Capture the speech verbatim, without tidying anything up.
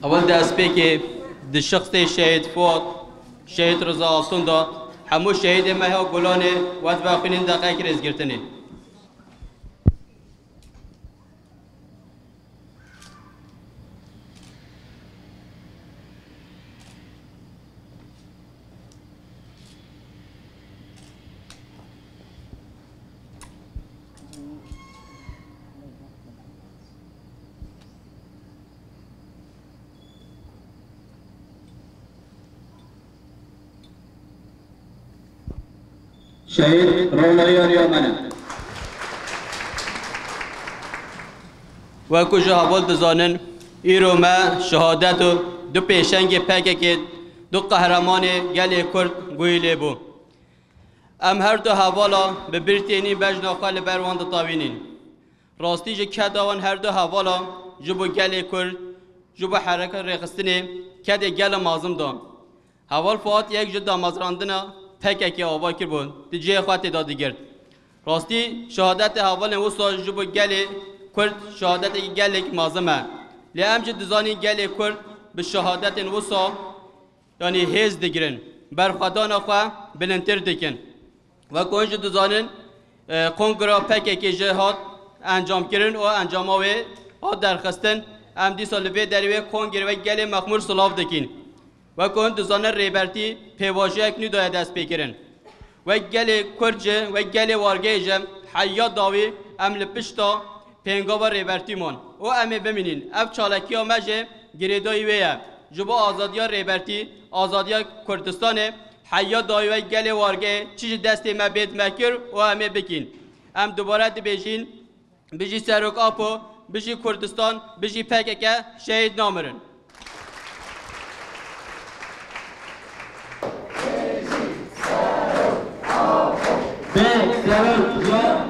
Ewil destpêkê di şixsê Şehîd Fuat, Şehîd Riza Altun de hemû şehîdê me ya Gulanê wet vexwînin deqek rêzgirtinê. Şehîd Rolayê Arya me ne. Wekû ji heval dizanin, îro me şehadet û du pêşengê P K K, du qehremanê gelê Kurd guhî lê bû. Em her du hevala bi bîr tênîn, bejna xwe li ber wan ditewînîn. Rastî ji keda wan her du hevala ji bo gelê Kurd, ji bo hereka rêxistinê kedê gelo mezin da. Heval Fuat yek ji damezrandina P K K ava kiribû, di cihê xwe tê de digirt. Rastî şehadetê hevalên wisa ji bo gelê Kurd şehadetekî gelek mezin e. Lê em jî dizanîn gelê Kurd bi şehadetên wisa, yanî hêz digirin, berxwedana xwe bilindtir dikin. Wek hûn jî dizanin, e, kongra P K K jî hat encamkirin û encama wê hat derxistin. Em dîsa li vê derê wê kongrê wek gelê Mexmûr silav dikîn. Wek hûn dizanin, Rêbertî pêvajoyek nû daye destpêkirin. Wek gelê Kurd jî, wek gelê Wargeyê jî heya dawî em li pişta pêngava Rêbertî man û em ê bimînîn. Ev çalakiya me jî girêdayî wê ye. Ji bo azadiya Rêbertî, azadiya Kurdistanê, heya dawî wek gelê Wargeyê çi ji destê me bê dime kir û em ê bikîn. Em dubare dibêjin, bijî Serok Apo, bijî Kurdistan, bijî P K K, şehîd namirin. Bê Serok ya